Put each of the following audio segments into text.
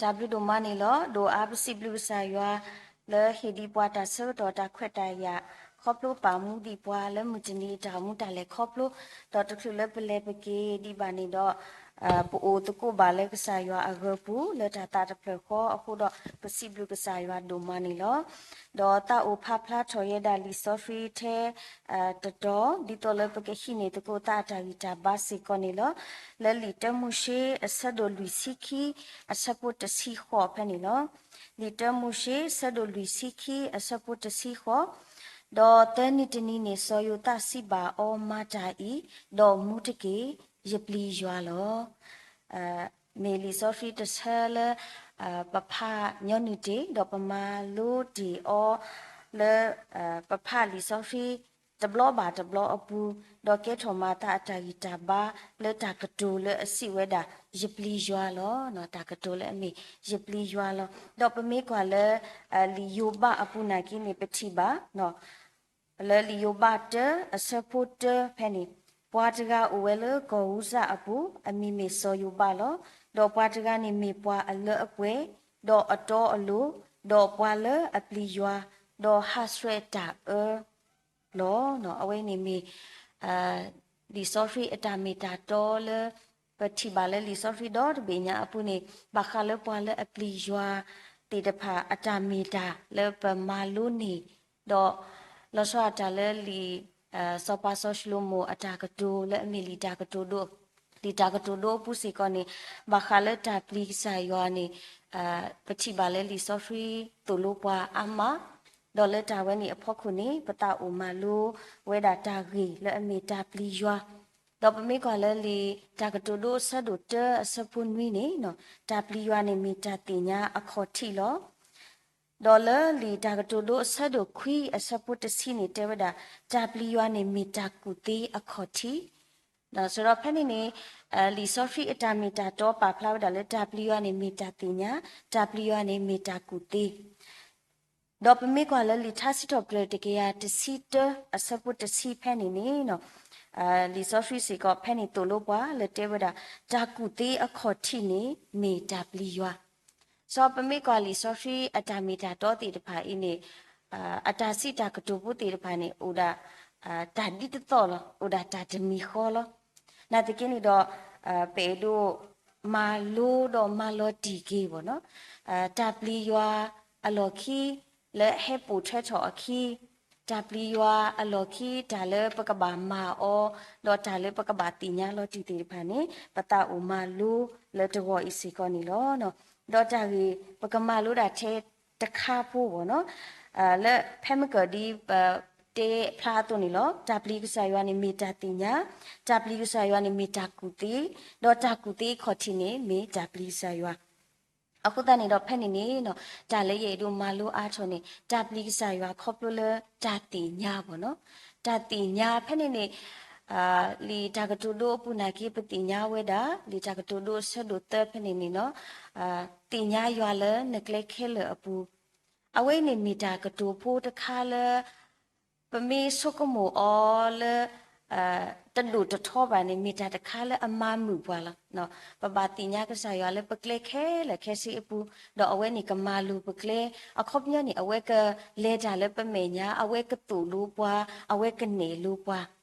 တၢ်ဘျုးဒိၣ်မးန့ၣ်လီၤ. ဒိၣ်အါပစံးဘျုးကစၢ်ယွၤ လၢဟ့ၣ်ဒံးပှၤတၢ်ဆၢကတီၢ်တၢ်ခွဲးတၢ်ယာ် ခီဖျိပာ်မူဒံးပှၤလၢမုၢ်တနံၤတၢ်အိၣ်မူတၢ်လဲၤခီဖျိ, ဒီးတချုးလၢပလဲၤပက့ၤဒံးဘၣ်န့ၣ်ဒီး ပအိၣ်သကိးဘၣ်လၢကစၢ်ယွၤအဂၢၤပူၤ လၢတၢ်သးတဖျၢၣ်ဃီအဃိဒီး ပစံးဘျုးကစၢ်ယွၤဒိၣ်မးန့ၣ်လီၤ. ဒီးသးအိၣ်ဖးဖျါထီၣ်ယဲဒၣ်လံာ်စီဆှံထဲ တတီၤ ဒ်သိးလၢပကဟံးန့ၢ်သကိးသးအတၢ်ဂံၢ်တၢ်ဘါစ့ၢ်ကီးန့ၣ်လီၤ. လၢလံာ်တၢမိၤၡ့အဆၢဒိၣ်လွံၢ်ဆံခံ အဆၢဖိတဆံဃိးဖဲန့ၣ်လီၤ. လံာ်တၢမိၤၡ့အဆၢဒိၣ်လွံၢ်ဆံခံ အဆၢဖိတဆံဃိး, ဒီးသၢနံၤတနံၤန့ၣ် စီၤယိၤသးစံးဘၣ်အီၤ, မၤတၢ်အံၤ, ဒီးမူတက့ၢ်, ယပျံၤယွၤလီၤ. မ့ၢ်လံာ်စီဆှံတဆၢလၢ ပဖးညီနုၢ်တ့ၢ် ဒီးပမၤလိတ့ၢ်အီၤ လၢ ပဖးလံာ်စီဆှံ တဘျီဘၣ်တဘျီအပူၤ, ဒီးကဲထီၣ်မၤသးအတၢ်ဂံၢ်တၢ်ဘါ လၢတၢ်ကတိၤလၢအစံးဝဲဒၣ် ယပျံၤယွၤလီၤ. တၢ်ကတိၤလၢအမ့ၢ် ယပျံၤယွၤလီၤ. ဒီးပမ့ၢ်ကွၢ်လၢ လံာ်ယိၤဘးအပူၤနာ်က့န့ၣ် ပထံၣ်ဘၣ် လၢလံာ်ယိၤဘးတၢ အဆၢဖိတၢဖဲန့ၣ်, ပှၤတဂၤအိၣ်ဝဲလၢကီၢ်အူစၢ်အပူၤ, အမံၤမ့ၢ်စီၤယိၤဘးလီၤ. ဒီးပှၤတဂၤန့ၣ်မ့ၢ်ပှၤအလၢအပှဲၤ, ဒီးအတီအလိၤ, ဒီးပှၤလၢအပျံၤယွၤ, ဒီးဟးဆှဲးတၢ်အၢလီၤ. အဝဲန့ၣ်မ့ၢ် လံာ်စီဆှံအတၢ်မ့ၢ်တၢ်တီလၢ ပထံၣ်ဘၣ်လၢလံာ်စီဆှံဒီတဘ့ၣ်ညါအပူၤန့ၣ် ဘၣ်ဃးလၢပှၤလၢအပျံၤယွၤသ့ၣ်တဖၣ်အတၢ်မ့ၢ်တၢ်လၢပမၤလိန့ၢ်, ဒီးလီၤဆီဒၣ်တၢ်လၢလံာ် စီၤပၤစီၤၡလိၤမိၣ်အတၢ်ကတိၤလၢအမ့ၢ်လံာ်တၢ်ကတိၤဒိ လံာ်တၢ်ကတိၤဒိအပူၤစ့ၢ်ကီးန့ၣ် ဘၣ်ဃးလၢတၢ်ပျံၤကစၢ်ယွၤန့ၣ် ပထံၣ်ဘၣ်လၢလံာ်စီဆှံသိၣ်လိပှၤအါမး, ဒီးလၢတၢ်ဝဲန့ၣ်အဖီခိၣ်န့ၣ် ပသးအိၣ်မၤလိဝဲဒၣ်တၢ်ဂ့ၢ်လၢအမ့ၢ်တၢ်ပျံၤယွၤ, ဒီးပမ့ၢ်ကွၢ်လၢလံာ်တၢ်ကတိၤဒိအဆၢဒိၣ်တၢအဆၢဖိနွံန့ၣ် တၢ်ပျံၤယွၤန့ၣ်မ့ၢ်တၢ်သ့ၣ်ညါအခီၣ်ထံးလီၤ. ဒီးလၢလံာ်တၢ်ကတိၤဒိအဆၢဒိၣ်ခွံအဆၢဖိတဆံန့ၣ်တဲဝဲဒၣ် တၢ်ပျံၤယွၤန့ၣ်မ့ၢ်တၢ်ကူၣ်သ့အခီၣ်ထံး, ဒီးဖဲန့ၣ်န့ၣ် လံာ်စီဆှံအတၢ်မ့ၢ်တၢ်တီပာ်ဖျါဝဲဒၣ်လၢတၢ်ပျံၤယွၤန့ၣ်မ့ၢ်တၢ်သ့ၣ်ညါ, တၢ်ပျံၤယွၤန့ၣ်မ့ၢ်တၢ်ကူၣ်သ့ ဒီးပမ့ၢ်ကွၢ်လၢလံာ်ထါစံးထီၣ်ပတြၢၤတကယၤတဆံတၢအဆၢဖိတဆံဖဲန့ၣ်န့ၣ် လံာ်စီဆှံစ့ၢ်ကီးဖဲန့ၣ်သိၣ်လိပှၤလၢတဲဝဲဒၣ် တၢ်ကူၣ်သ့အခီၣ်ထံးန့ၣ်မ့ၢ်တၢ်ပျံၤယွၤ, စီၤပမ့ၢ်ကွၢ်လံာ်စီဆှံအတၢ်မ့ၢ်တၢ်တီသ့ၣ်တဖၣ်အံၤန့ၣ် အတၢ်စံးတၢ်ကတိၤဖိသ့ၣ်တဖၣ်န့ၣ် အိၣ်ဒၣ် တၢ်ဒ်တသီၣ်လီၤ, အိၣ်ဒၣ်တၢ်တမံၤဃီလီၤ. နာ်သက့န့ၣ်ဒီး ပအဲၣ်ဒိးမၤလိဒီးမၤလီၤတံၢ်က့ၤဘၣ်နီၤ တၢ်ပျံၤယွၤအလီၢ်ခံ လၢဟဲပိာ်ထွဲထီၣ်အခံ, တၢ်ပျံၤယွၤအလီၢ်ခံ တၢ်လၢပကဘၣ်မၤအီၤ ဒီးတၢ်လၢပကဘၣ်သ့ၣ်ညါလီၤတံၢ်သ့ၣ်တဖၣ်န့ၣ် ပသးအိၣ်မၤလိလၢတဂီၤအံၤစ့ၢ်ကီးန့ၣ်လီၤ. ဒီးတၢ်ဂ့ၢ် ပကမၤလိဒၣ်ထဲတခါဖိဘၣ်နီၤ လၢဖဲမ့ၢ်ကၢၢ်ဒ်ပတဲဖျါအသိးန့ၣ်လီၤ. တၢ်ပျံၤကစၢ်ယွၤန့ၣ်မ့ၢ်တၢ်သ့ၣ်ညါ, တၢ်ပျံၤကစၢ်ယွၤန့ၣ်မ့ၢ်တၢ်ကူၣ်သ့, ဒီးတၢ်ကူၣ်သ့အခီၣ်ထံးန့ၣ်မ့ၢ်တၢ်ပျံၤကစၢ်ယွၤ. အဃိသတးန့ၣ်ဒီးဖဲန့ၣ်န့ၣ် တၢ်လၢယအဲၣ်ဒိးမၤလိအါထီၣ်န့ၣ် တၢ်ပျံၤကစၢ်ယွၤခီဖျိလၢတၢ်သ့ၣ်ညါဘၣ်နီၤ. တၢ်သ့ၣ်ညါဖဲန့ၣ်န့ၣ် လံာ်တၢ်ကတိၤဒိအပူၤနာ်က့ ပသ့ၣ်ညါဝဲဒၣ် လံာ်တၢ်ကတိၤဒိအဆၢဒိၣ်သၢဖဲန့ၣ်န့ၣ်နီၤ သ့ၣ်ညါယွၤလၢနကျဲခဲလၢာ်အပူၤ, အဝဲအံၤန့ၣ်မ့ၢ်တၢ်ကတိၤဖိတခါလၢ ပမ့ၢ်ဆိကမိၣ်အီၤလၢ တဒိၣ်တထီဘၣ်န့ၣ် မ့ၢ်တၢ်တခါလၢအမၤမုာ်ပှၤလီၤ. ပဘၣ်သ့ၣ်ညါကစၢ်ယွၤလၢပကျဲခဲလၢာ်ခဲဆ့အပူၤ, ဒီးအဝဲန့ၣ်ကမၤလိၤပကျဲ, အခီပညီန့ၣ် အဝဲကလဲၤတၢ်လၢပမဲာ်ညါ, အဝဲကသိၣ်လိပှၤ, အဝဲကနဲၣ်လိပှၤ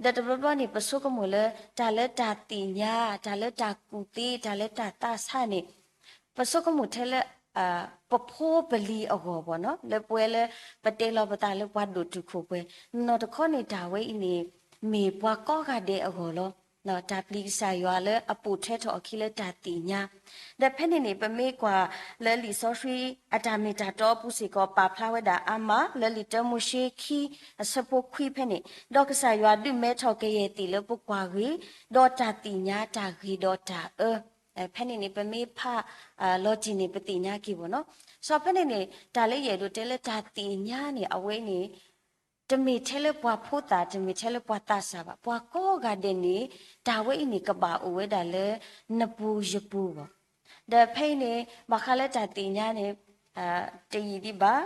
ဒီးတဘျီဘျီန့ၣ် ပဆိကမိၣ်လၢ တၢ်လၢတၢ်သ့ၣ်ညါ, တၢ်လၢတၢ်ကူၣ်သ့, တၢ်လၢတၢ်သးဆါန့ၣ် ပဆိကမိၣ်ထဲလၢ ပဖိပလံၤအဂီၢ်ဘၣ်နီၤ, လၢပဝဲလၢ ပတဲလီၤပသးလၢပှၤဒိၣ်တုာ်ခိၣ်ပှဲၤ, နီၢ်တခီန့ၣ် တၢ်ဝဲအံၤန့ၣ် မ့ၢ်ပှၤကိးဂၤဒဲးအဂီၢ်လီၤ. တၢ်ပျံၤကစၢ်ယွၤလၢအပိာ်ထွဲထီၣ်အခံလၢတၢ်သ့ၣ်ညါ, ဒီးဖဲန့ၣ်န့ၣ် ပမ့ၢ်ကွၢ်လၢလံာ်စီဆှံအတၢ်မ့ၢ်တၢ်တီအပူၤစ့ၢ်ကီး ပာ်ဖျါဝဲဒၣ်အါမး လၢလံာ်တၢမိၤၡ့ခံ အဆၢဖိခွံဖဲန့ၣ်, ဒီးကစၢ်ယွၤဒုးမဲထီၣ်ကယဲၢ်သ့ၣ်လၢပကွၢ်ဂ့ၤ, ဒီးတၢ်သ့ၣ်ညါတၢ်ဂ့ၤဒီးတၢ်အၢ ဖဲန့ၣ်န့ၣ် ပမ့ၢ်ဖး လီၤတံၢ်န့ၣ် ပသ့ၣ်ညါက့ၤဘၣ်နီၤ. စီၤဖဲန့ၣ်န့ၣ် တၢ်လၢယအဲၣ်ဒိးတဲလၢတၢ်သ့ၣ်ညါန့ၣ် အဝဲန့ၣ် တမ့ၢ်ထဲလၢပှၤဖိသၣ် တမ့ၢ်ထဲလၢပှၤသးစၢ်ဘၣ်. ပှၤကိးဂၤဒဲးန့ၣ် တၢ်ဝဲအံၤန့ၣ် ကဘၣ်အိၣ်ဝဲဒၣ်လၢနပူၤယပူၤဘၣ်. ဒီးဖဲအံၤန့ၣ် ဘၣ်ဃးလၢတၢ်သ့ၣ်ညါန့ၣ် တယံာ်ဒံး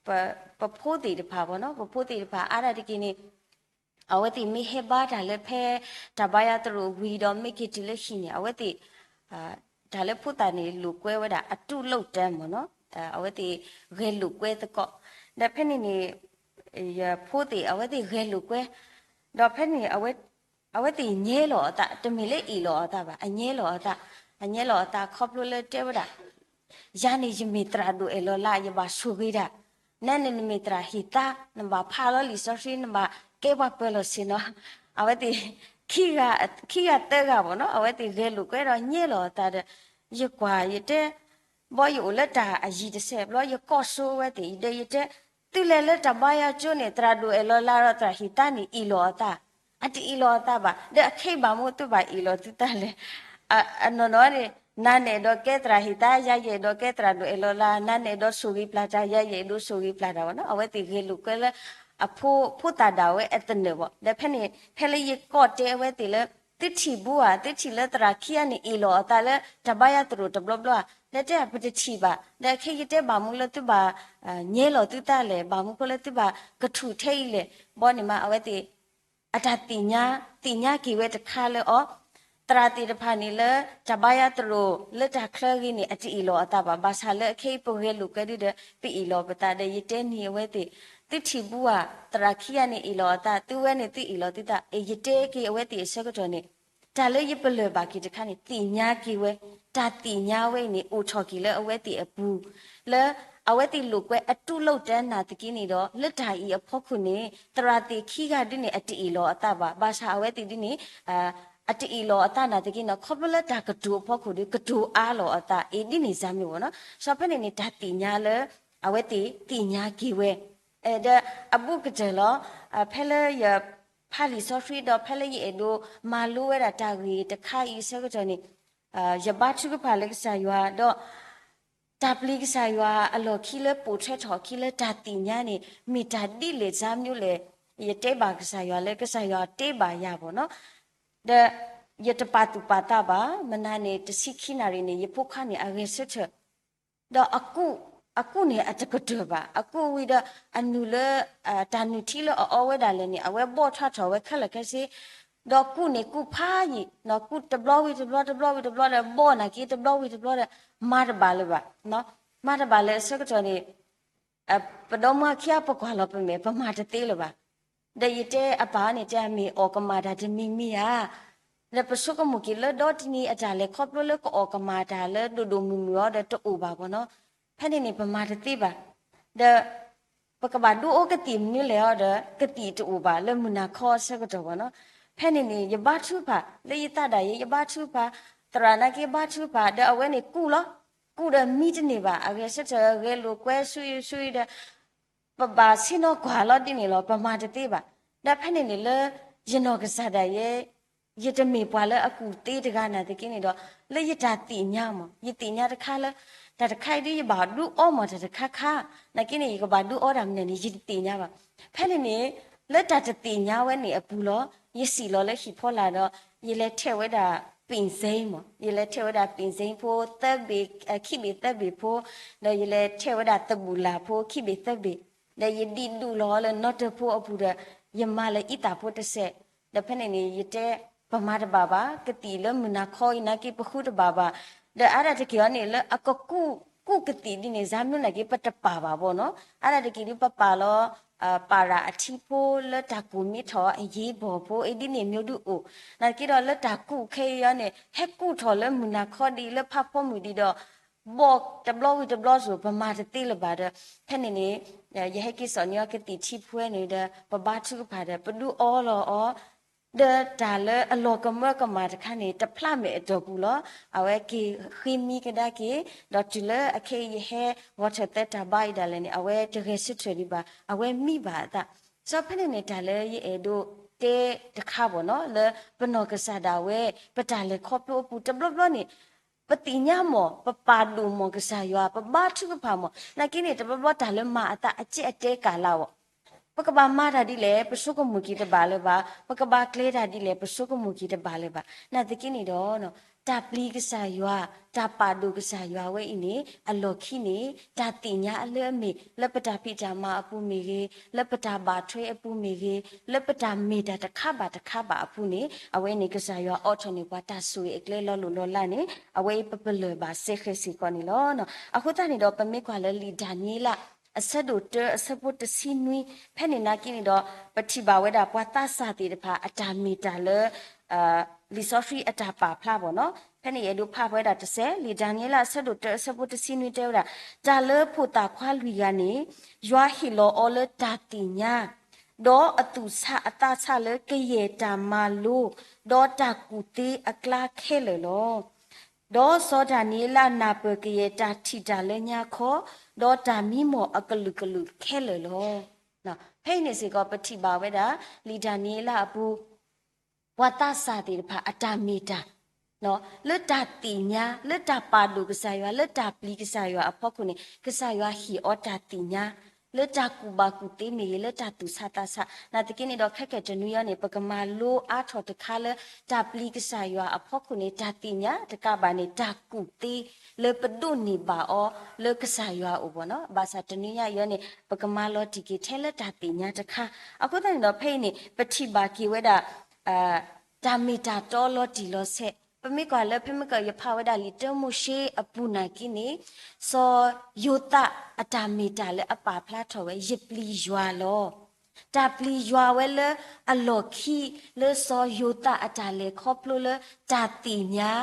ဘၣ် ပ ပဖိသ့ၣ်တဖၣ်ဘၣ်နီၤ, ပဖိသ့ၣ်တဖၣ်အါဒၣ်တက့ၢ်န့ၣ် အဝဲသ့ၣ်မ့ၢ်ဟဲဘါတၢ်လၢဖဲ တၢ်ဘါယွၤသရိာ်ဝံၤဒီး မ့ၢ်က့ၤတုၤလၢဟံၣ်န့ၣ် အဝဲသ့ၣ် တၢ်လၢဖိသၣ်န့ၣ်လိာ်ကွဲဝဲဒၣ် အတုလုပ်တန်း မ့ၢ်နီၤ, အဝဲသ့ၣ်ဂဲၤလိာ်ကွဲသကိး, ဒီးဖဲန့ၣ်န့ၣ် ယဖိသ့ၣ်အဝဲသ့ၣ်ဂဲၤလိာ်ကွဲ, ဒီးဖဲန့ၣ် အဝဲသ့ၣ်ညဲလီၤအသး, တမ့ၢ်လၢအ့ၣ်လီၤအသးဘၣ်, အညဲလီၤအသး, အညဲလီၤအသးခီဖျိလၢတဲဝဲဒၣ် ယၤန့ၣ် ယမ့ၢ်သရၣ်ဒိၣ်အဲၣ်လီၤလါ ယဘၣ်ဆိၣ်ဂ့ၤတၢ်, နၤန့ၣ်နမ့ၢ်သရၣ်ဟ့ၣ်သါ, နဘၣ်ဖးလီၤလံာ်စီဆှံ, နဘၣ်ကဲပှၤပၢၤလီၢ်ဆ့ၣ်နီၤ, အဝဲသ့ၣ် ခံဂၤသၢဂၤဘၣ်နီၤ, အဝဲသ့ၣ်ဂဲၤလိာ်ကွဲဒီးညဲလီၤအသးဒီး ယကွၢ်ယတဲ ဘီယအိၣ်လၢတၢ်အယံၤတစဲးဘျီ ယကိးဆိဝဲသ့ၣ်အံၤဒီးယတဲ, သုလဲၤလၢတၢ်ဘါယွၤကၠိန့ၣ် သရၣ်ဒိၣ်အဲၣ်လီၤလါဒီးသရၣ်ဟ့ၣ်သါန့ၣ်အ့ၣ်လီၤအသး, အတအ့ၣ်လီၤအသးဘၣ်, ဒီးအခဲအံၤဘၣ်မနုၤသုဘၣ်အ့ၣ်လီၤသုသးလဲၣ်. အနီၢ်နီၢ်န့ၣ် နၤန့ၣ်အဲၣ်ဒိးကဲသရၣ်ဟ့ၣ်သါ, ယၤယအဲၣ်ဒိးကဲသရၣ်ဒိၣ်အဲၣ်လီၤလါ, နၤန့ၣ်အဲၣ်ဒိးဆိၣ်ဂ့ၤပျၢ်တၢ်, ယၤယအဲၣ်ဒိးဆိၣ်ဂ့ၤပျၢ်တၢ်ဘၣ်နီၤ, အဝဲသ့ၣ်ဂဲၤလိာ်ကွဲလၢ အဖိ ဖိသၣ်ဒၣ်ဝဲအသနၢၣ်ဘၣ်. ဒီးဖဲန့ၣ် ဖဲလၢယကိးတဲအဝဲသ့ၣ်လၢ သုထံၣ်ဘူဧါ, သုထံၣ်လၢသရၣ်ခံဂၤန့ၣ် အ့ၣ်လီၤအသးလၢတၢ်ဘါယွၤသရိာ်တဘျီဘျီဧါ, ဒီးတဲပတထံၣ်ဘၣ်, ဒီးခဲအံၤယတဲဘၣ်မနုၤလၢသုဘၣ် ညဲလီၤသုသးလဲၣ်, ဘၣ်မနုၤဃိလၢသုဘၣ်ကထူၣ်ထဲအံၤလဲၣ်, ဘီန့ၣ်မး အဝဲသ့ၣ် အတၢ်သ့ၣ်ညါ, သ့ၣ်ညါက့ၤဝဲတခါလၢအီၤ, သရၣ်သ့ၣ်တဖၣ်န့ၣ်လၢ တၢ်ဘါယွၤသရိာ်လၢတၢ်ချၢဂ့ၤန့ၣ် အတအ့ၣ်လီၤအသးဘၣ်, ဘၣ်ဆၣ်လၢအခဲအံၤပဂဲၤလိာ်ကွဲဒုဒီး ပအ့ၣ်လီၤပသးဒီး ယတဲန့ၢ်အဝဲသ့ၣ်, သုထံၣ်ဘူဧါ, သရၣ်ခံဂၤန့ၣ်အ့ၣ်လီၤအသး, သုဝဲန့ၣ်သုအ့ၣ်လီၤသုသး, အ့ၣ် ယတဲက့ၤအဝဲသ့ၣ်အဆၢကတီၢ်န့ၣ် တၢ်လၢယပလၢၢ်ဘၣ်က့ၤတခါန့ၣ် သ့ၣ်ညါက့ၤဝဲ, တၢ်သ့ၣ်ညါဝဲအံၤန့ၣ် အိၣ်ထီၣ်က့ၤလၢအဝဲသ့ၣ်အပူၤ, လၢအဝဲသ့ၣ်လိာ်ကွဲအတုလုပ်တန်းနာ်သက့န့ၣ်ဒီး လၢတၢ်အံၤအဖီခိၣ်န့ၣ် သရၣ်သ့ၣ်ခံဂၤဒုန့ၣ် အတအ့ၣ်လီၤအသးဘၣ်, ဘၣ်ဆၣ်အဝဲသ့ၣ်ဒုန့ၣ် အတအ့ၣ်လီၤအသးနာ်သက့န့ၣ် ခီဖျိလၢတၢ်ကတိၤအဖီခိၣ်ဒီး ကတိၤအါလီၤအသး အ့ၣ် ဒ်န့ၣ်စ့ၢ်မ့ၢ်ဘၣ်နီၤ, စီၤဖဲန့ၣ်န့ၣ် တၢ်သ့ၣ်ညါလၢ အဝဲသ့ၣ်သ့ၣ်ညါက့ၤဝဲ, ဒီးအဘူးကတၢၢ်လီၤ, ဖဲလၢယဖးလံာ်စီဆှံဒီး ဖဲလၢယအဲၣ်ဒိးမၤလိဝဲဒၣ်တၢ်ဂ့ၢ်တခါအံၤအဆၢကတီၢ်န့ၣ် ယဘါထုကဖၣ်လၢကစၢ်ယွၤဒီး တၢ်ပျံၤကစၢ်ယွၤအလီၢ်ခံလၢပိာ်ထွဲထီၣ်အခံလၢတၢ်သ့ၣ်ညါန့ၣ် မ့ၢ်တၢ်ဒ်လဲၣ်စ့ၢ်မ့ၢ်လဲၣ်, ယတဲဘၣ်ကစၢ်ယွၤလၢကစၢ်ယွၤတဲဘၣ်ယၤဘၣ်နီၤ, ဒီးယတပာ်သူၣ်ပာ်သးဘၣ်, မနၤန့ၣ် တဆံခံနၣ်ရံၣ်န့ၣ် ယဖိခွါန့ၣ် အဂဲၤဆၢထၢၣ် ဒီးအကူၣ်, အကူၣ်န့ၣ်အတကတၢၢ်ဘၣ်, အကူၣ်ဝံၤဒီး အနုာ်လၢ တၢ်နုၢ်ထံလၢအအီဝဲဒၣ်လဲာ်န့ၣ် အဝဲဘီၣ်ထွဲထီၣ်ဝဲခဲလၢာ်ခဲဆ့, ဒီးကူၣ်န့ၣ်ကူၣ်ဖးယံာ်, ကူၣ်တဘျီဝံၤတဘျီ တဘျီဝံၤတဘျီဒီး ဘီၣ်နာ်က့တဘျီဝံၤတဘျီဒီး မၤတဘၣ်လၢၤဘၣ်, မၤတဘၣ်လၢၤအဆၢကတီၢ်န့ၣ် ပဒီမါခံဂၤပကွၢ်လီၤပမဲာ် ပမၤတသ့လၢၤဘၣ်, ဒီးယတဲအပၢ်န့ၣ် တဲအမ့ၢ်အီၣ်ကမၣ်တၢ်တမံၤမံၤဧါ, ဒီးပဆိကမိၣ်က့ၤလၢဒီတနံၤအတၢ်လဲၤခီဖျိလၢကအီၣ်ကမၣ်တၢ်လၢဒိၣ်ဒိၣ်မုၢ်မုၢ်အီၤဒီးတအိၣ်ဘၣ်ဘၣ်နီၤ, ဖဲန့ၣ်န့ၣ် ပမၤတသ့ဘၣ်, ဒီး ပကဘၣ်ဒုးအိၣ်ကသံၣ်မနုၤလဲၣ်အီၤဒီး ကသံၣ်တအိၣ်ဘၣ်လၢမုၢ်နၤခီအဆၢကတီၢ်ဘၣ်နီၤ, ဖဲန့ၣ်န့ၣ် ယဘါထုကဖၣ် လၢယသးဒၣ်ယဲ ယဘါထုကဖၣ်, သရၣ်နာ်က့ဘါထုကဖၣ် ဒီးအဝဲန့ၣ်ကူၣ်လီၤ, ကူၣ်ဒီးမံတန့ၢ်ဘၣ်, အဂဲၤဆၢထၢၣ်ဂဲၤလိာ်ကွဲဆူယဆူဒီး ပဘၣ်ဆ့ၣ်နီၤကွၢ်လီၤဒ်န့ၣ်လီၤ, ပမၤတသ့ဘၣ်, ဒီးဖဲန့ၣ်န့ၣ်လၢ ယနီၢ်ကစၢ်ဒၣ်ယဲ ယတမ့ၢ်ပှၤလၢအကူၣ်သ့တဂၤနာ်သက့န့ၣ်ဒီး လၢယတၢ်သ့ၣ်ညါမး ယသ့ၣ်ညါတခါလၢ တၢ်တခါအံၤဒ်ယဘၣ်ဒုးအီမးတၢ်တခါခါ, နာ်က့န့ၣ် ယကဘၣ်ဒုးအီတၢ်မနုၤန့ၣ် ယတသ့ၣ်ညါဘၣ်, ဖဲန့ၣ်န့ၣ် လၢတၢ်တသ့ၣ်ညါဝဲန့ၣ်အပူၤလီၤ, ယစံၣ်လီၤလၢဟံၣ်ဖီလာ်ဒီး ယလဲၤထဲးဝဲဒၣ် ပ့ၣ်စ့မး, ယလဲၤထဲးဝဲဒၣ်ပ့ၣ်စ့ဖိသၢဘ့ၣ်, ခံဘ့ၣ်သၢဘ့ၣ်ဖိ, ဒီးယလဲၤထဲးဝဲဒၣ်သဘုၣ်လၢ်ဖိခံဘ့ၣ်သၢဘ့ၣ်, ဒီးယဒံးဒူၣ်လီၤလၢနီတၢၢ်ဖိအပူၤဒီး ယမၤလၢအံသၣ်ဖိတစဲး, ဒီးဖဲန့ၣ်န့ၣ် ယတဲ ပမၤတဘၣ်ဘၣ်, ကသံၣ်လၢမုၢ်နၤခီအံၤနာ်က့ပဃုတဘၣ်ဘၣ်, ဒီးအါဒၣ်တက့ၢ်အီၤန့ၣ် လၢအကကူၣ်, ကူၣ်ကသံၣ်ဒ်န့ၣ် စ့ၢ်မနုၤနာ်က့ ပတပာ်ဘၣ်ဘၣ်နီၤ, အါဒၣ်တက့ၢ်ဒ်ပပာ်လီၤ ပၤရၣ်အထံဖိလၢတၢ်ကူၣ်မ့ၢ်ထီၣ်အယ့ဘီၣ်ဖိ အ့ဒ်န့ၣ်မ့ၢ်ဒုးအိၣ်, နာ်က့ဒီးလၢတၢ်ကူၣ်ခဲအံၤအီၤန့ၣ် ဟဲကူၣ်ထီၣ်လၢမုၢ်နၤခီဒ်အံၤလၢဖးဖီမုၢ်ဒံးဒီး ဘီၣ်တဘျီဝံၤတဘျီစိၤ ပမၤတသ့လၢၤဘၣ်ဒီး ဖဲန့ၣ်န့ၣ် ယဟဲက့ၤစိာ်န့ၢ်အီၤကသံၣ်ထံဖိဝဲန့ၣ်ဒီး ပဘါထုကဖၣ်ဒီး ပဒုးအီလီၤအီၤ ဒီးတၢ်လၢအလီၤကမၢကမၣ်တခါန့ၣ် တဖျါမဲာ်အတီၢ်ပူၤလီၤ. အဝဲက့ၤဃ့မံကဒါက့ၤ, ဒီးတုၤလၢအခဲအံၤယဟဲဂီၤထၢၣ်သၢတၢ်ဘါအံၤဒၣ်လဲာ်န့ၣ် အဝဲတဂဲၤဆၢထၢၣ်ဒံးဘၣ်, အဝဲမံဘၣ်အသး. စီၤဖဲန့ၣ်န့ၣ် တၢ်လၢယအဲၣ်ဒိးတဲတခါဘၣ်နီၤ လၢပနီၢ်ကစၢ်ဒၣ်ဝဲ ပတၢ်လဲၤခီဖျိအပူၤတဘျီဘျီန့ၣ် ပသ့ၣ်ညါမး, ပပာ်ဒိၣ်မးကစၢ်ယွၤ, ပဘါထုကဖၣ်မး, နာ်က့န့ၣ် တဘျီဘျီတၢ်လၢမၤအသးအကဲအတဲကၢ်လၢ်အီၤ ပကဘၣ်မၤတၢ်ဒ်လဲၣ်, ပဆိကမိၣ်က့ၤတဘၣ်လၢၤဘၣ်, ပကဘၣ်ကျဲၤတၢ်ဒ်လဲၣ်, ပဆိကမိၣ်က့ၤတဘၣ်လၢၤဘၣ်. နာ်သက့န့ၣ်ဒီး တၢ်ပျံၤကစၢ်ယွၤ, တၢ်ပာ်ဒိၣ်ကစၢ်ယွၤဝဲအံၤန့ၣ် အလီၢ်ခံန့ၣ် တၢ်သ့ၣ်ညါအလၢအမ့ၢ် လၢပတၢ်ဖံးတၢ်မၤအပူၤမ့ၢ်ဂ့ၤ, လၢပတၢ်ဘၣ်ထွဲအပူၤမ့ၢ်ဂ့ၤ, လၢပတၢ်မ့ၢ်တၢ်တခါဘၣ်တခါဘၣ်အပူၤန့ၣ် အဝဲန့ၣ်ကစၢ်ယွၤအိးထီၣ်န့ၢ်ပှၤတၢ်ဆိၣ်ဂ့ၤအကျဲလီၤလိၢ်လီၤလးန့ၣ် အဝဲအံၤပပလၢၢ်ဘၣ်စဲဃဲၤစ့ၢ်ကီးန့ၣ်လီၤ. အဃိသတးန့ၣ်ဒီး ပမ့ၢ်ကွၢ်လၢလံာ်ဒၤနံးယ့လး အဆၢဒိၣ်တၢ အဆၢဖိတဆံနွံ ဖဲန့ၣ်နာ်က့န့ၣ်ဒီး ပထံၣ်ဘၣ်ဝဲဒၣ်ပှၤသးစၢ်သ့ၣ်တဖၣ်အတၢ်မ့ၢ်တၢ်လၢ လံာ်စီဆှံအတၢ်ပာ်ဖျါဘၣ်နီၤ. ဖဲန့ၣ်ယအဲၣ်ဒိးဖးဖှဲဒၣ်တစဲး လံာ်ဒၤနံးယ့လးအဆၢဒိၣ်တၢအဆၢဖိတဆံနွံတဲဝဲဒၣ်, တၢ်လၢဖိသၣ်ခွါလွံၢ်ဂၤန့ၣ် ယွၤဟ့ၣ်လီၤအီၤလၢတၢ်သ့ၣ်ညါ ဒီးအသူၣ်ဆးအသးဆးလၢကယဲၢ်တၢ်မၤလိ ဒီးတၢ်ကူၣ်သ့အကျါခဲလၢာ်လီၤ. ဒီးစီၤဒၤနံးယ့လးနၢ်ပၢၢ်ကယဲၢ်တၢ်ထံၣ်တၢ်လၢညါခီ, ဒီးတၢ်မံမီၢ်အကလုာ်ကလုာ်ခဲလၢာ်လီၤ. ဖဲအံၤန့ၣ်စ့ၢ်ကီး ပထံၣ်ဘၣ်ဝဲဒၣ် လံာ်ဒၤနံးယ့လးအပူၤ ပှၤသးစၢ်သ့ၣ်တဖၣ်အတၢ်မ့ၢ်တၢ် လၢတၢ်သ့ၣ်ညါ လၢတၢ်ပာ်ဒိၣ်ကစၢ်ယွၤ လၢတၢ်ပျံၤကစၢ်ယွၤအဖီခိၣ်န့ၣ် ကစၢ်ယွၤဟ့ၣ်အီၤတၢ်သ့ၣ်ညါ လၢတၢ်ကူၣ်ဘၣ်ကူၣ်သ့မ့ၢ်ဂ့ၤ လၢတၢ်သူၣ်ဆးသးဆး နာ်သက့န့ၣ်ဒီး ခဲကဲတနွံအံၤန့ၣ် ပကမၤလိအါထီၣ်တခါလၢ တၢ်ပျံၤကစၢ်ယွၤအဖီခိၣ်န့ၣ် တၢ်သ့ၣ်ညါတကးဘၣ်န့ၣ် တၢ်ကူၣ်သ့ လၢပဒိးန့ၢ်ဘၣ်အီၤလၢကစၢ်ယွၤအအိၣ်ဘၣ်နီၤ. ဘၣ်ဆၣ်တနွံညါအံၤန့ၣ် ပကမၤလီၤတံၢ်က့ၤထဲလၢတၢ်သ့ၣ်ညါတခါ အဃိသတးန့ၣ်ဒီး ဖဲအံၤန့ၣ် ပထံၣ်ဘၣ်က့ၤဝဲဒၣ် တၢ်မ့ၢ်တၢ်တီလီၤတံၢ်လီၤဆဲး ပမ့ၢ်ကွၢ်လၢ ဖဲမ့ၢ်ကယဖးဝဲဒၣ်လံာ်တၢမိၤၡ့အပူၤနာ်က့န့ၣ် စီၤယိၤသးအတၢ်မ့ၢ်တၢ်လၢအပာ်ဖျါထီၣ်ဝဲ ယပျံၤယွၤလီၤ. တၢ်ပျံၤယွၤဝဲလၢအလီၢ်ခံ လၢစီၤယိၤသးအတၢ်လဲၤခီဖျိလၢတၢ်သ့ၣ်ညါ,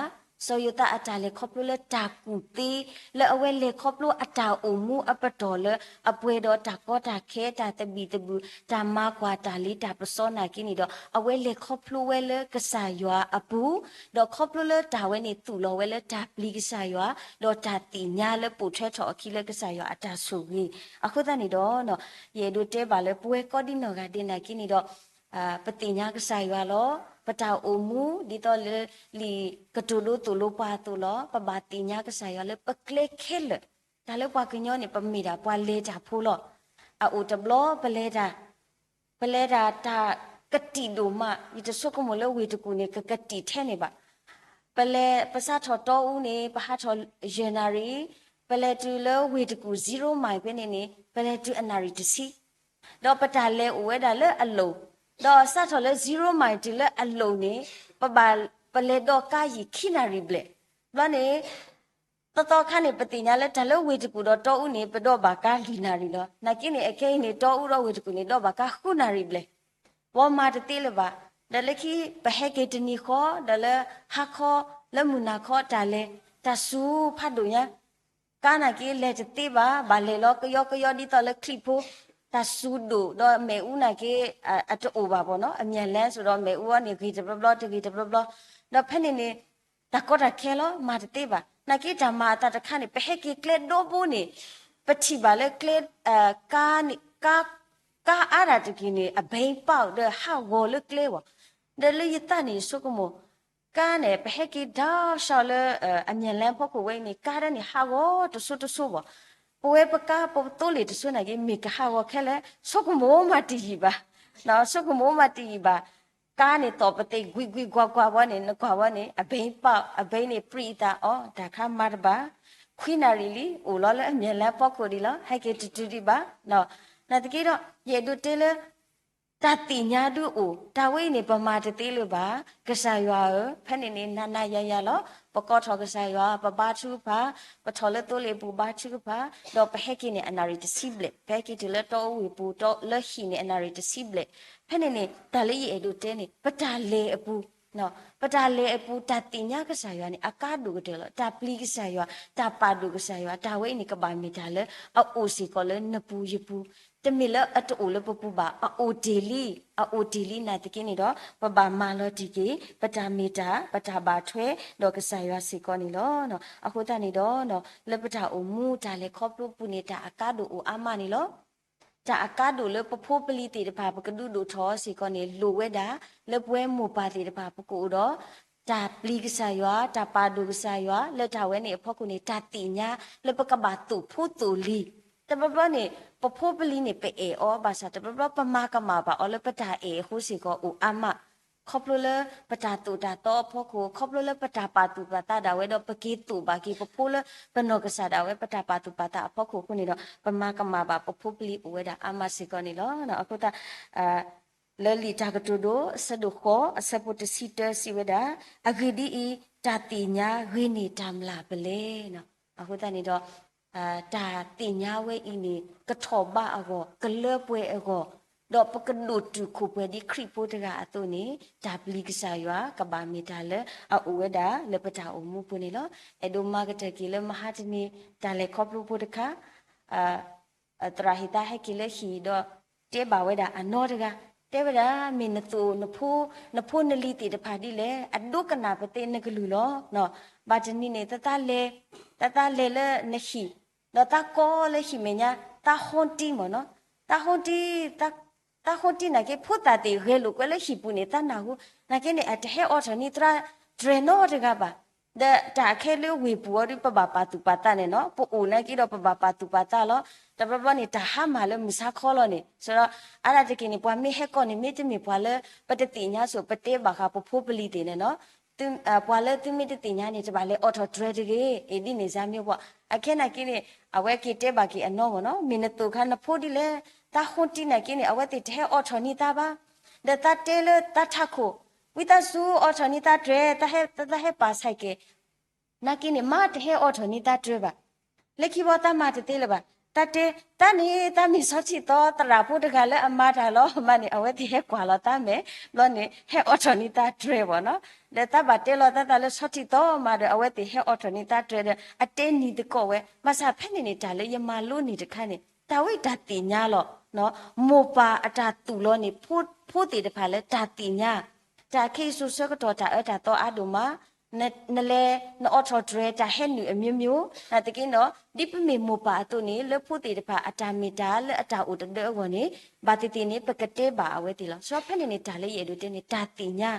စီၤယိၤသးအတၢ်လဲၤခီဖျိလၢတၢ်ကူၣ်သ့, လၢအဝဲလဲၤခီဖျိအတၢ်အိၣ်မူအပတီၢ်လၢအပှဲၤဒီးတၢ်ကီတၢ်ခဲ တၢ်သဘံၣ်သဘုၣ် တၢ်မၤကွၢ်တၢ်လ့တၢ်ပစီနာ်က့န့ၣ်ဒီး အဝဲလဲၤခီဖျိဝဲလၢကစၢ်ယွၤအပူၤ, ဒီးခီဖျိလၢတၢ်ဝဲန့ၣ်သူၣ်လီၤဝဲလၢတၢ်ပျံၤကစၢ်ယွၤ, ဒီးတၢ်သ့ၣ်ညါလၢပိာ်ထွဲထီၣ်အခံလၢကစၢ်ယွၤအတၢ်ဆိၣ်ဂ့ၤ. အဃိသတးန့ၣ်ဒီး ယအဲၣ်ဒိးတဲဘၣ်လၢပဝဲကိးဒံနီၢ်ဂၤဒဲးနာ်က့န့ၣ်ဒီး ပသ့ၣ်ညါကစၢ်ယွၤလီၤ. ပတၢ်အိၣ်မူ ဒ်သိးလၢလံာ်ကတိၤဒိသိၣ်လိပှၤအသိးလီၤ. ပဘၣ်သ့ၣ်ညါကစၢ်ယွၤလၢပကျဲခဲလၢာ်, တၢ်လၢပှၤကညီန့ၣ် ပမ့ၢ်ဒၣ်ပှၤလဲၤတၢ်ဖိလီၤ. အအိၣ်တဘျီ ပလဲၤတၢ် ပလဲၤတၢ်တၢ်ကတံာ်ဒိၣ်မး, ယတဆိကမိၣ်လၢဝ့ၢ်တကူၣ်န့ၣ် ကကတံာ်ထဲန့ၣ်ဘၣ်. ပလဲၤ ပစးထီၣ်တီအူန့ၣ် ပဟးထီၣ်ယဲၢ်နၣ်ရံၣ်, ပလဲၤတုၤလၢဝ့ၢ်တကူၣ် zero mile ဖဲန့ၣ်န့ၣ် ပလဲၤတုၤအနၣ်ရံၣ်တဆံ, ဒီးပတၢ်လဲၤအိၣ်ဝဲဒၣ်လၢအလိၤ, ဒီးစးထီၣ်လၢ zero mile တုၤလၢအလိၤန့ၣ် ပဘၣ် ပလဲၤဒိးကါယံာ်ခံနၣ်ရံၣ်ဘျဲၣ်. ဘျီန့ၣ် သီသီခါန့ၣ် ပသ့ၣ်ညါလၢတၢ်လၢဝ့ၢ်တကူၣ်ဒီးတီအူန့ၣ် ပဒိးဘၣ်ကါလွံၢ်နၣ်ရံၣ်လီၤ. နာ်က့န့ၣ် အခဲအံၤန့ၣ် တီအူဒီးဝ့ၢ်တကူၣ်န့ၣ် ဒိးဘၣ်ကါဃုနၣ်ရံၣ်ဘျဲၣ်. ဝဲမၤတသ့လၢၤဘၣ်. ဒီးလၢခံ ပဟဲက့ၤတနံၤဃီ ဒီးလၢဟါခီ လၢမုၢ်နၤခီတၢ်လဲၤ တၢ်စူၤဖးဒိၣ်ညါ ကါနာ်က့လဲၤတသ့ဘၣ်, ဘၣ်လဲၤလီၤကယီကယီဒ်သိးလၢချံၣ်ဖိ, တၢ်စူၤဒိၣ်ဒီးမဲာ်အူနာ်က့ အတအိၣ်ဘၣ်ဘၣ်နီၤ, အမၠဲၣ်လဲၣ်ဆိဒီးမဲာ်အူအီၤန့ၣ် ဂ့ၤတဘျီဘျီ တဂ့ၤတဘျီဘျီ, ဒီးဖဲန့ၣ်န့ၣ် တၢ်ကီတၢ်ခဲလီၤ မၤတသ့ဘၣ်. နာ်က့တၢ်မၤအသးတခါန့ၣ် ပဟဲက့ၤကျဲဒီဘိန့ၣ် ပထံၣ်ဘၣ်လၢကျဲ ကါန့ၣ် ကါ ကါအါတၢ်တက့ၢ်န့ၣ် အဘဲပာ်ဒီးဟးဂီၤလၢကျဲဝဲ, ဒီးလၢယသးန့ၣ်ယဆိကမိၣ် ကါန့ၣ် ပဟဲက့ၤဒီးဆှီလၢ အမၠဲၣ်လဲၣ်ဖီခိၣ်ဝဲအံၤန့ၣ် ကါဒၣ်န့ၣ် ဟးဂီၤတစိၤတစိၤဘၣ်. ပဝဲပကါပသိလ့ၣ်တစိၤနာ်က့ မ့ၢ်ကဟးဂီၤခဲလၢာ် ဆိကမိၣ်မးတယံာ်ဘၣ်, ဆိကမိၣ်မးတယံာ်ဘၣ်. ကါန့ၣ် သိးပသ့ၣ်ကွံကွံကွၢ်ကွၢ်ဝဲန့ၣ် နကွၢ်ဝဲန့ၣ် အဘဲပာ် အဘဲန့ၣ်ပြံအသးအီၤ တၢ်ခါမၤတဘၣ်, ခွံနၣ်ရံၣ်လံ အိၣ်လီၤလၢအမၠဲၣ်လဲၣ်ဖီခိၣ်ဒံးလီၤ ဟဲက့ၤတတုၤဒံးဘၣ်. နာ်သက့ဒီး ယအဲၣ်ဒိးတဲလၢ တၢ်သ့ၣ်ညါဒုအိၣ် တၢ်ဝဲအံၤန့ၣ် ပမၤတသ့လၢၤဘၣ်. ကစၢ်ယွၤဧၢ, ဖဲန့ၣ်န့ၣ် နၤနၤယၤယၤလီၤ. ပကိးထီၣ်ကစၢ်ယွၤ ပဘါထုကဖၣ်, ပထီၣ်လၢသိလ့ၣ်ပူၤဘါထုကဖၣ်, ဒီးပဟဲက့ၤန့ၣ် အနၣ်ရံၣ်တဆံဘျဲၣ်, ပဟဲက့ၤတုၤလၢတီအူဝ့ၢ်ပူၤ လၢဟံၣ်န့ၣ် အနၣ်ရံၣ်တဆံဘျဲၣ်. ဖဲန့ၣ်န့ၣ် တၢ်လၢယအဲၣ်ဒိးတဲန့ၣ် ပတၢ်လဲၤအပူၤ ပတၢ်လဲၤအပူၤ တၢ်သ့ၣ်ညါကစၢ်ယွၤန့ၣ် အကါဒိၣ်ကတၢၢ်လီၤ. တၢ်ပျံၤကစၢ်ယွၤ တၢ်ပာ်ဒိၣ်ကစၢ်ယွၤ တၢ်ဝဲအံၤန့ၣ် ကဘၣ်မ့ၢ်တၢ်လၢအအိၣ်စ့ၢ်ကီးလၢနပူၤယပူၤ, တမ့ၢ်လၢအတအိၣ်လၢပပူၤဘၣ်, အအိၣ်တ့ၢ်လံ, အအိၣ်တ့ၢ်လံနာ်သက့န့ၣ်ဒီး ပဘၣ်မၤလီၤတံၢ်က့ၤ ပတၢ်မ့ၢ်တၢ် ပတၢ်ဘၣ်ထွဲ ဒီးကစၢ်ယွၤစ့ၢ်ကီးန့ၣ်လီၤ. အဃိသတးန့ၣ်ဒီး လၢပတၢ်အိၣ်မူတၢ်လဲၤခီဖျိပူၤန့ၣ် တၢ်အကါဒိၣ်အိၣ်အါမးန့ၣ်လီၤ. တၢ်အကါဒိၣ်လၢပဖိပလံၤသ့ၣ်တဖၣ် ပကဒုးဒိၣ်ထီၣ်အီၤစ့ၢ်ကီးန့ၣ် လိၣ်ဝဲဒၣ် လၢပဝဲမိၢ်ပၢ်သ့ၣ်တဖၣ် ပကအိၣ်ဒီး တၢ်ပျံၤကစၢ်ယွၤ တၢ်ပာ်ဒိၣ်ကစၢ်ယွၤ လၢတၢ်ဝဲန့ၣ်အဖီခိၣ်န့ၣ် တၢ်သ့ၣ်ညါလၢပကဘၣ်သိၣ်ဖိသိၣ်လံၤ. တဘျီဘျီန့ၣ် ပဖိပလံၤန့ၣ် ပအဲၣ်အီၤ ဘၣ်ဆၣ်တဘျီဘျီ ပမၤကမၣ်ဘၣ်အီၤလၢပတၢ်အဲၣ်အဃိစ့ၢ်ကီးအိၣ်အါမး ခီဖျိလၢပတၢ်သိၣ်တၢ်သီအဖီခိၣ်, ခီဖျိလၢပတၢ်ပာ်သူၣ်ပာ်သးဒၣ်ဝဲဒီး ပက့ၤသိၣ်ဘၣ်က့ၤပဖိလၢပနီၢ်ကစၢ်ဒၣ်ဝဲ ပတၢ်ပာ်သူၣ်ပာ်သးအဖီခိၣ်အဃိန့ၣ်ဒီး ပမၤကမၣ်ဘၣ်ပဖိပလံၤအိၣ်ဝဲဒၣ်အါမးစ့ၢ်ကီးန့ၣ်လီၤ. အဃိသတး လၢလံာ်တၢ်ကတိၤဒိ အဆၢဒိၣ်ဃိး အဆၢဖိတဆံတၢစံးဝဲဒၣ်, အဂ့ၢ်ဒ်အံၤ, တၢ်သ့ၣ်ညါဂ့ၤန့ၢ်တၢ်မျၢ်ပလဲၣ်. အဃိသတးန့ၣ်ဒီး တၢ်သ့ၣ်ညါဝဲအံၤန့ၣ် ကထီၣ်ဘးအဂီၢ်, ကလၢပှဲၤအဂီၢ်, ဒီးပကဒိၣ်တုာ်ခိၣ်ပှဲၤဒ်ခရံာ်ဖိတဂၤအသိးန့ၣ် တၢ်ပျံၤကစၢ်ယွၤကဘၣ်မ့ၢ်တၢ်လၢအအိၣ်ဝဲဒၣ်လၢပတၢ်အိၣ်မူပူၤန့ၣ်လီၤ. အဲၣ်ဒိးမၤကတၢၢ်က့ၤလၢမဟါတနံၤ တၢ်လဲၤခီဖျိဖိတခါ သရၣ်ဟ့ၣ်သါဟဲက့ၤလၢဟံၣ်ဒီး တဲဘၣ်ဝဲဒၣ်အနီတဂၤ, တဲဝဲဒၣ် မ့ၢ်နသိၣ် နဖိနလံၤသ့ၣ်တဖၣ်ဒ်လဲၣ်, အဒိကနၣ်ပသ့နကလုၢ်လီၤ. ဘၣ်တနံၤန့ၣ် တၢ်သါလဲၤ, တၢ်သါလဲၤလၢနဟံၣ်, ဒီးသါကီလၢဟံၣ်မဲာ်ညါ, သါဟီတံမ့ၢ်နီၤ, သါဟီတံ သါဟီတံနာ်က့ ဖိသၣ်သ့ၣ်ဂဲၤလိာ်ကွဲလၢဟံၣ်ပူၤန့ၣ် သါနၢ်ဟူ, နာ်က့န့ၣ် အတဟဲအိးထီၣ်န့ၢ်သရၣ်တြဲၤနီတဂၤဘၣ်. ဒီးတၢ်ခဲလၢဝ့ၢ်ပူၤအီၤဒ်ပဘၣ်ပာ်သူၣ်ပာ်သးန့ၣ်နီၤ, ပအိၣ်နာ်က့ဒီးပဘၣ်ပာ်သူၣ်ပာ်သးလီၤ. တဘျီဘျီန့ၣ် တၢ်ဟါမၢ်လၢမုၢ်ဆါခီလီၤန့ၣ်, ဆိုတော့ အါဒၣ်တက့ၢ်န့ၣ် ပှၤမ့ၢ်ဟဲကိးန့ၣ် မ့တမ့ၢ်ပှၤလၢပတသ့ၣ်ညါစိၤ ပတဲဘၣ်ဃးပဖိပလံၤသ့ၣ်န့ၣ်နီၤ ပှၤလၢသုမ့ၢ်တသ့ၣ်ညါန့ၣ် တဘၣ်လဲၤအိးထီၣ်တြဲၤတဂ့ၤ, အ့ၣ်ဒ်န့ၣ် ဇာမျိုးပေါ့. အခဲနာ်က့န့ၣ် အဝဲက့ၤတဲဘၣ်က့ၤအနီမ့ၢ်နီၤ, မ့ၢ်နသိၣ်ခါနဖိဒ်လဲၣ်, သါဟီတံနာ်က့န့ၣ် အဝဲသ့ၣ်တဟဲအိးထီၣ်န့ၢ်သါဘၣ်. ဒီးသါတဲလၢသါထးခိၣ်, ဝံသးစူၤအိးထီၣ်န့ၢ်သါတြဲၤ, သါဟဲ, သါဟဲပာ်ဆဲးကဲၤ နာ်က့န့ၣ် မါတဟဲအိးထီၣ်န့ၢ်သါတြဲၤဘၣ်. လၢခံဘီသးမၤတသ့လၢၤဘၣ်. တၢ်တဲ, တၢ်န့ၣ် သးမ့ၢ်ဆီထံၣ်သီသရၣ်ဖိတဂၤလၢအမၤတၢ်လီၤမးန့ၣ် အဝဲသ့ၣ်ဟဲကွၢ်လီၤသးမဲာ်, ဘျီန့ၣ် ဟဲအိးထီၣ်န့ၢ်သါတြဲၤဘၣ်နီၤ. ဒီးသးဘၣ်တဲလီၤသးသးလၢဆီထံၣ်သီမးဒီး အဝဲသ့ၣ်ဟဲအိးထီၣ်န့ၢ်သါတြဲၤဒီး အတဲနံၤသကိးဝဲ, ဘၣ်ဆၣ်ဖဲန့ၣ်န့ၣ် တၢ်လၢယမၤလိန့ၢ်တခါန့ၣ် တၢ်ဝဲတၢ်သ့ၣ်ညါလီၤ. မိၢ်ပၢ်အတၢ်သူၣ်လီၤန့ၣ် ဖိသ့ၣ်တဖၣ်လၢတၢ်သ့ၣ်ညါ, တၢ်ခဲအံၤစိၤဆၢကတီၢ်တၢ်အၢတၢ်သီအါဒိၣ်မး နလဲၤ နအိးထီၣ်တြဲၤ တၢ်ဟဲနုာ်အမျိုးမျိုး နာ်သက့ဒီး ဒ်ပမ့ၢ်မိၢ်ပၢ်အသိးန့ၣ် လၢဖိသ့ၣ်တဖၣ်အတၢ်မ့ၢ်တၢ်လၢအတၢ်အိၣ်တဒၢအဂီၢ်န့ၣ် ဘၣ်သ့ၣ်သ့ၣ်န့ၣ် ပကတဲဘၣ်အဝဲသ့ၣ်လီၤ. ဆိုတော့ ဖဲန့ၣ်န့ၣ် တၢ်လၢယအဲၣ်ဒိးတဲန့ၣ် တၢ်သ့ၣ်ညါ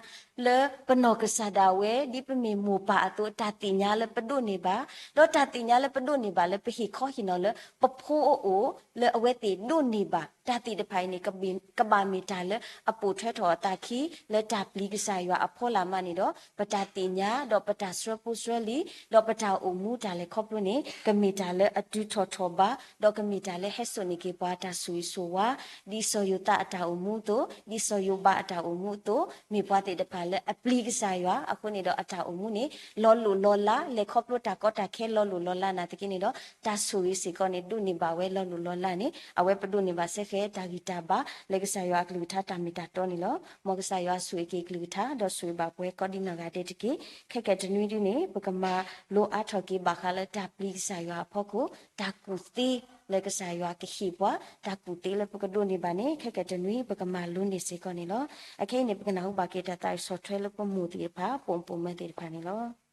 လၢပနီၢ်ကစၢ်ဒၣ်ဝဲ ဒ်ပမ့ၢ်မိၢ်ပၢ်အသိး တၢ်သ့ၣ်ညါလၢပဒိးန့ၢ်ဘၣ်, ဒီးတၢ်သ့ၣ်ညါလၢပဒိးန့ၢ်ဘၣ်လၢပဟ့ၣ်ခီဟ့ၣ်နီၤလၢပဖိအအိၣ် လၢအဝဲသ့ၣ်ဒိးန့ၢ်ဘၣ် တၢ်သ့ၣ်တဖၣ်အံၤန့ၣ် ကဘၣ်မ့ၢ်တၢ်လၢအပိာ်ထွဲထီၣ်အသးခံ လၢတၢ်ပျံၤကစၢ်ယွၤအဖီလာ်မးန့ၣ်ဒီး ပတၢ်သ့ၣ်ညါ ဒီးပတၢ်ဆှၢဖိဆှၢလံာ် ဒီးပတၢ်အိၣ်မူတၢ်လဲၤခီဖျိန့ၣ် ကမ့ၢ်တၢ်လၢအတုၤထီၣ်ထီၣ်ဘး ဒီးကမ့ၢ်တၢ်လၢဟဲစိာ်န့ၢ်က့ၤပှၤတၢ်ဆိၣ်ဂ့ၤဆိၣ်ဝါ ဒ်စီၤယိၤသးအတၢ်အိၣ်မူအသိး ဒ်စီၤယိၤဘးအတၢ်အိၣ်မူအသိး မ့ၢ်ပှၤသ့ၣ်တဖၣ်လၢအပျံၤကစၢ်ယွၤ အဃိန့ၣ်ဒီးအတၢ်အိၣ်မူန့ၣ် လီၤလိၢ်လီၤလး လဲၤခီဖျိတၢ်ကီတၢ်ခဲလီၤလိၢ်လီၤလးနာ်သက့န့ၣ်ဒီး တၢ်ဆိၣ်ဂ့ၤစ့ၢ်ကီးန့ၣ် ဒိးန့ၢ်ဘၣ်ဝဲလီၤလိၢ်လီၤလးန့ၣ် အဝဲပဒိးန့ၢ်ဘၣ်စ့ၢ်ကီးတၢ်ဂံၢ်တၢ်ဘါ လၢကစၢ်ယွၤအကလုၢ်ကထါတၢ်မ့ၢ်တၢ်တီန့ၣ်လီၤ. မ်ကစၢ်ယွၤဆိၣ်ဂ့ၤက့ၤကလုၢ်ကထါ ဒီးဆိၣ်ဂ့ၤဘၣ်ပှၤကိးဒံနီၢ်ဂၤဒဲးတက့ၢ်. ခဲကနွံဒ်န့ၣ် ပကမၤလိအါထီၣ်က့ၤဘၣ်ဃးလၢတၢ်ပျံၤကစၢ်ယွၤအဖီခိၣ် တၢ်ကူၣ်သ့လၢကစၢ်ယွၤကဟ့ၣ်ပှၤ တၢ်ကူၣ်သ့လၢပကဒိးန့ၢ်ဘၣ်န့ၣ် ခဲကနွံ ပကမၤလိန့ၢ်စ့ၢ်ကီးန့ၣ်လီၤ. အခဲအံၤန့ၣ် ပကနၢ်ဟူဘၣ်က့ၤတၢ်သးဆီၣ်ထွဲလၢပမိၢ်သ့ၣ်တဖၣ် ပိာ်မုၣ်ပိာ်မၢၤသ့ၣ်တဖၣ်န့ၣ်လီၤ.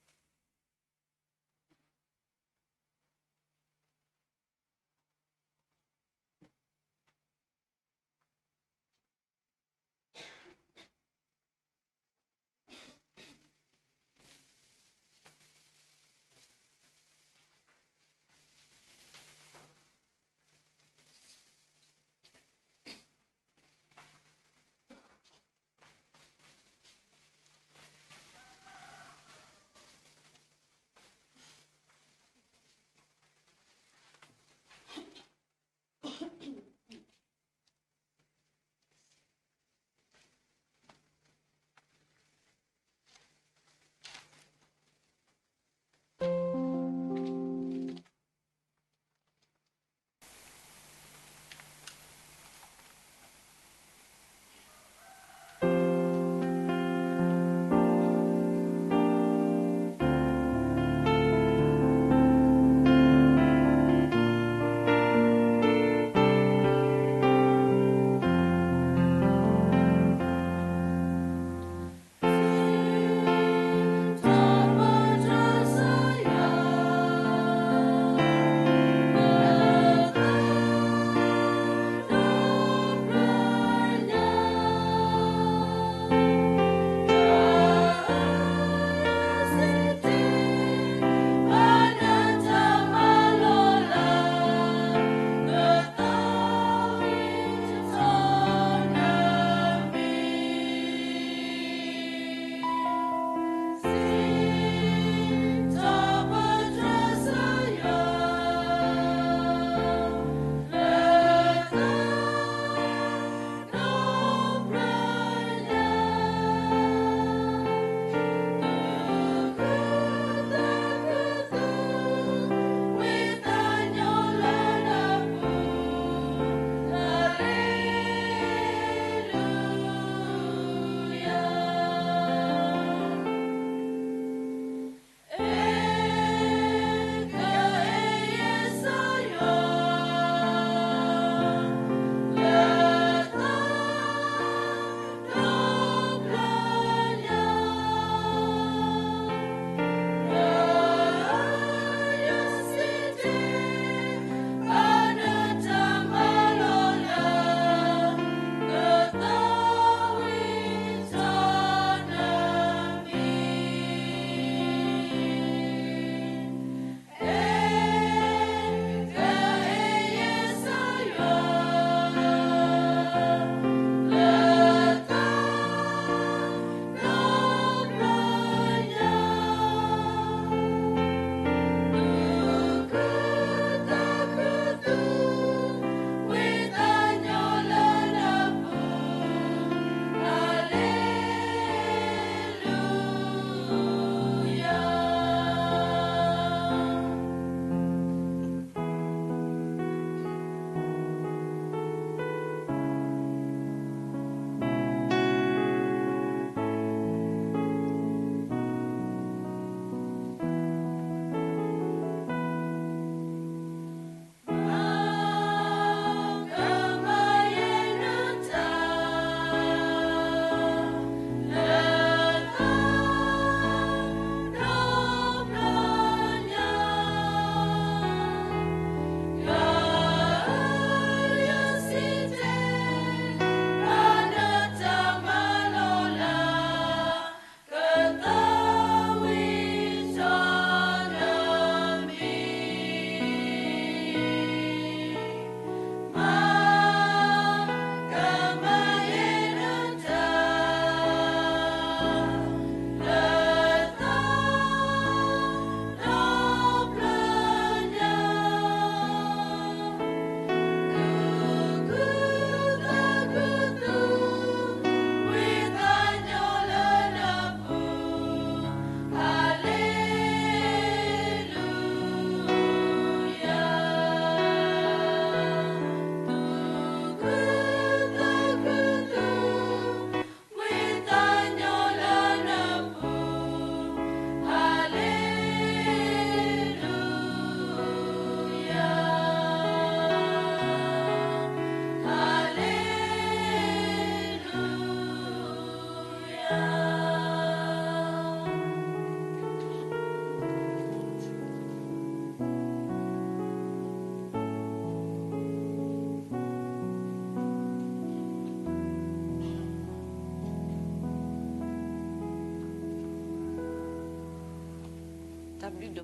တၢ်ဘျုးဒိၣ်